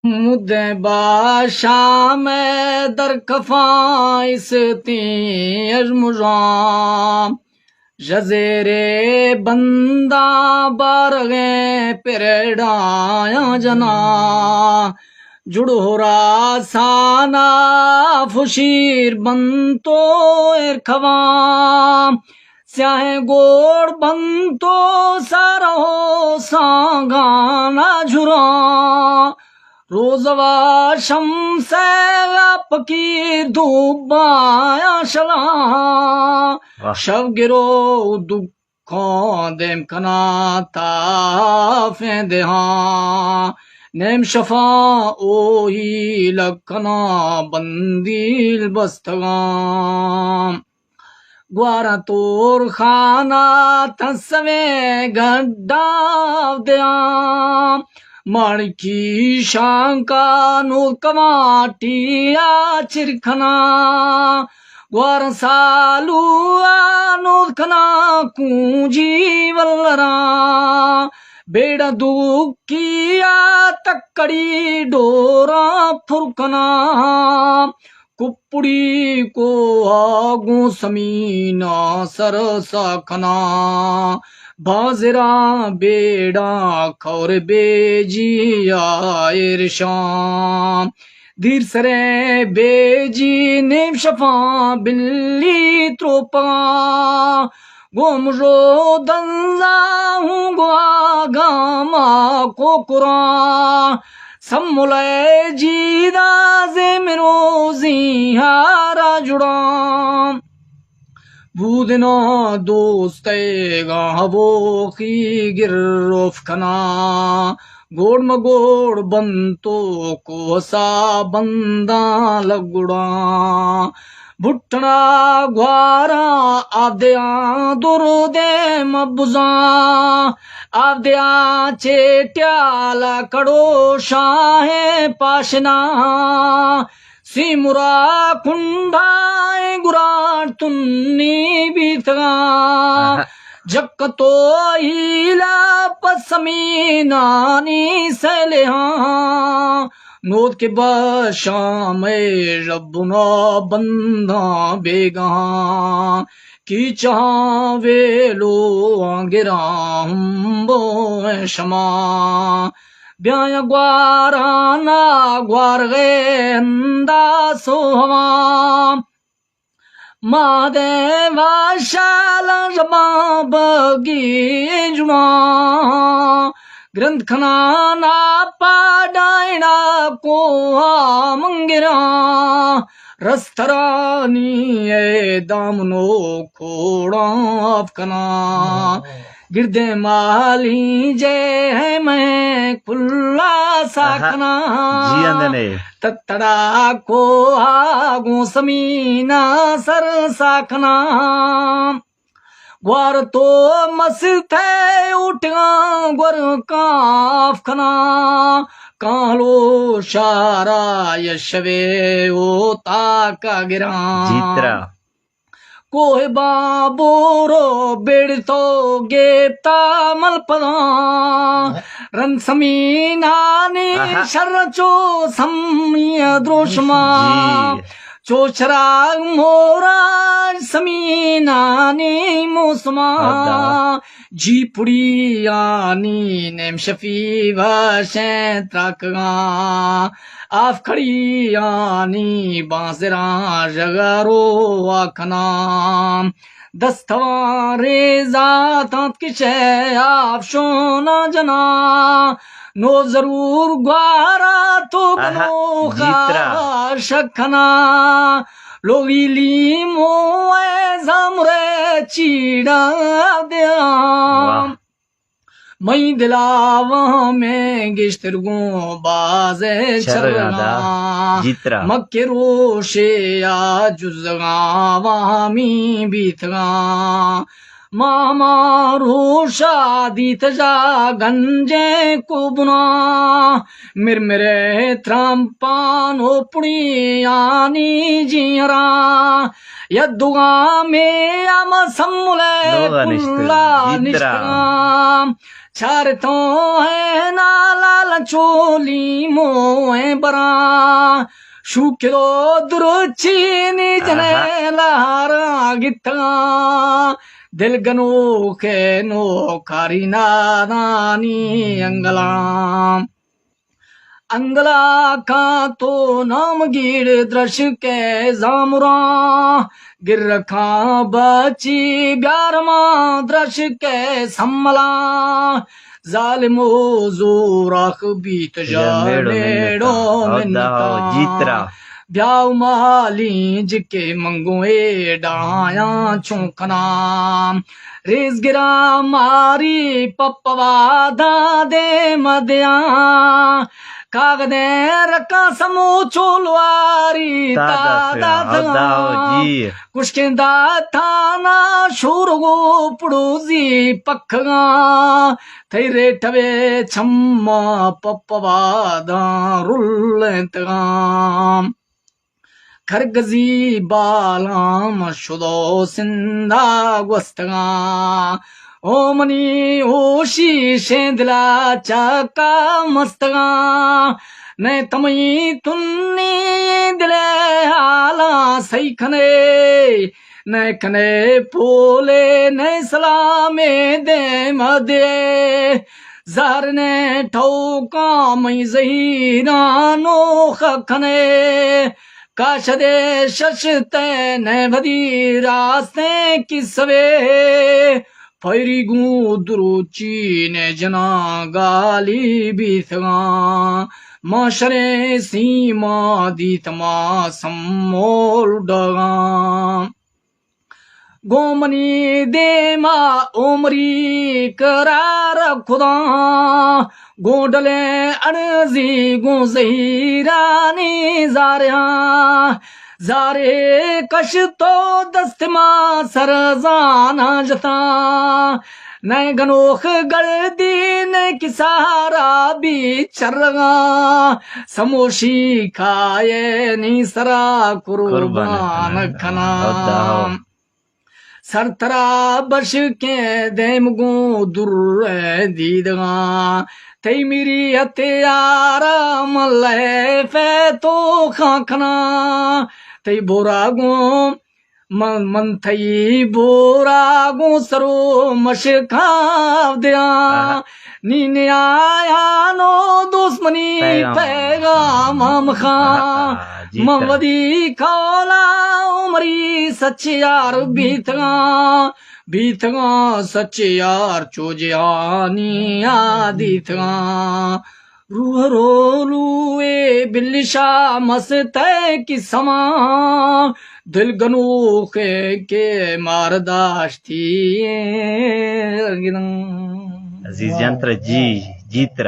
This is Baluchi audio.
مدیں با شام در کفاں استیں اژ مژاں، ژ زیرے بنداں بارغیں پریڑایاں جناں۔ جڑ ہراسانا فشیر بنتو ایر کھواں، سیاہیں گوڑ بنتو سارو سانگانا جھراں۔ روزوا شمسے پکیر دوبایاں شلاں۔ واہ۔ شب گرو دکھاں دیم کناں تافیں دہاں۔ نیم شفاں اوہی لکناں بندیل بستگاں۔ گواراں تور خانہ تسویں گڈاں دیاں، ماڑکی شانکا نوکواں ٹیا چرکھناں۔ گواراں سالو آ نوکھناں کونجی ولراں، بیڑاں دوکی آ تکڑی ڈوراں پھرکناں۔ کپڑی کوہ گوں سمینا سر ساکھناں، بازراں بیڑاں کور بیجی آئرشاں۔ دیر سریں بیجی نیم شفاں بلی تروپاں، گوں مژو دنزا ہوں گوں آگاما کوکراں۔ سملے جیدا زیمروزی ہارا جڑاں۔ بودناں دوستیگاں ہبوخی گروف کناں۔ گوڑ مگوڑ بنتو کوسا بنداں لگڑاں۔ بھٹنا گواراں آدیاں دردیں مبزاں، آدیاں چیٹیالا کڑو شاہیں پاشناں۔ سیمرا کنڈائیں گرانڈ تنی بیتگاں۔ آہا۔ جک تو ہیلا پسمینانی سیلہاں۔ نود کہ بشام ربنا بنداں بیگہاں، کیچہاں ویلو آنگراں ہم بوئیں شماں۔ بیایاں گوارانا گوارغے ہندا سوہواں۔ مادیں واشالاں ژباں بگی جڑاں، گرند کناں ناپا ڈائنا کوہا منگراں، رسترانی اے دامنو کھوڑاں آف کناں۔ گردیں مالی جے ہیں میں کلا آہا۔ ساکھنا۔ جی اندنے۔ تتڑا کوہا گوں سمینا سر ساکھنا۔ گوار تو مست ہے اٹھاں گور کاف کھنا۔ کانلو شارا یشوے او تاکا گراں۔ جیترا۔ کوہ بابورو بیڑ تو گیپتا ملپداں۔ رند سمینانی آہا۔ شر چو سمی دروشما۔ جی۔ چو چراغ موراج سمینانی موسما۔ ادا۔ جی پڑیانی نیم شفی وشیں ترکگاں۔ آف کھڑیانی بانزراں ژغارو آ کناں۔ دستواں ریزاتاں کشے آف شونا جناں۔ نو ضرور گوارا تو آہا، بنو جیترا۔ خاش کناں۔ لوگی لیمو اے زامرے چیڑا دیاں۔ واہ۔ مئی دلاواں میں گشتر گوں بازے چرگاں دا۔ چرگاں۔ جیترا۔ مکے روشے آ جزگاں وامی بیتگاں۔ ما ہما روشا دیت جا گنجیں کوبنا، مرمرے ترمپان و پڑیانی جیرا، یا دگا میں ہم سملے لوگا نشتگاں، پلا جیترا۔ نشتگاں۔ چارتوں ہے نا لال چولی موئیں براں، شوکرو درچینی جنے آہا۔ لہاراں گتگاں، دل گنوکے نوکاری نادانی انگلاں۔ انگلا کاں تو نام گیڑ درشکے زامراں، گرکاں بچی بیارماں درشکے سملاں۔ ظالم و زوراخ بیت جا جا میڑو میڑو منتاں۔ منتاں۔ جیترا۔ بیاو مالیں جکے منگوں اے ڈایاں چون کناں۔ ریزگراں ماری پپوا دادے مدیاں۔ کاغدیں رکاں سمو چولواری تا تا داتگاں۔ داتگاں۔ جی۔ کشکیں داتانا شورگو پڑوزی پکگاں۔ تئی ریٹوے چماں پپوا داں رلینتگاں۔ کرگزی بالاں من شدو سندا گوستگاں۔ او منی ہوشی شیں دلا چکا مستگاں۔ نئے تمئی تنی دلے حالاں سہی کنے۔ نئے کنے پولے نئے سلامے دیم دے۔ زہر نے ٹوکاں مئی زہیراں نوخ کنے۔ کاش دے شش تے نئے بدی راستیں کسوے۔ پیری گوں دروچی نے جناں گالی بیتگاں۔ ما شریں سیما دیت ما سمول ڈگاں۔ گوں منی دیما عمری قرار خداں، گوں ڈلیں ارزی گوں زہیرانی زارہاں۔ زارے کش تو دست ما سر زاناں جتاں، نئے گنوخ گردی نئے کسارا بی چرگاں۔ سموشی کائے نی سرا قربان قربان کناں۔ کناں۔ سر ترا بشکیں دیم گوں در دیدگاں۔ تئی میری ہتیارا من لہفے تو خاں کناں۔ تئی بورا گوں من، من تئی بورا گوں سرو مشکاں دیاں۔ آہا۔ نی نیایانو دوست منی پیغام۔ پیغام ہم خاں۔ آہا، جی من ترا۔ ودی کولا عمری سچ یار بیتگاں، بیتگاں سچ یار چو جہانی آ دیتگاں۔ روح رولوئے بلشا مستئے قسماں، دل گنوخے کہ مار داشتی گداں۔ عزیز جان ترا جی، جی ترا۔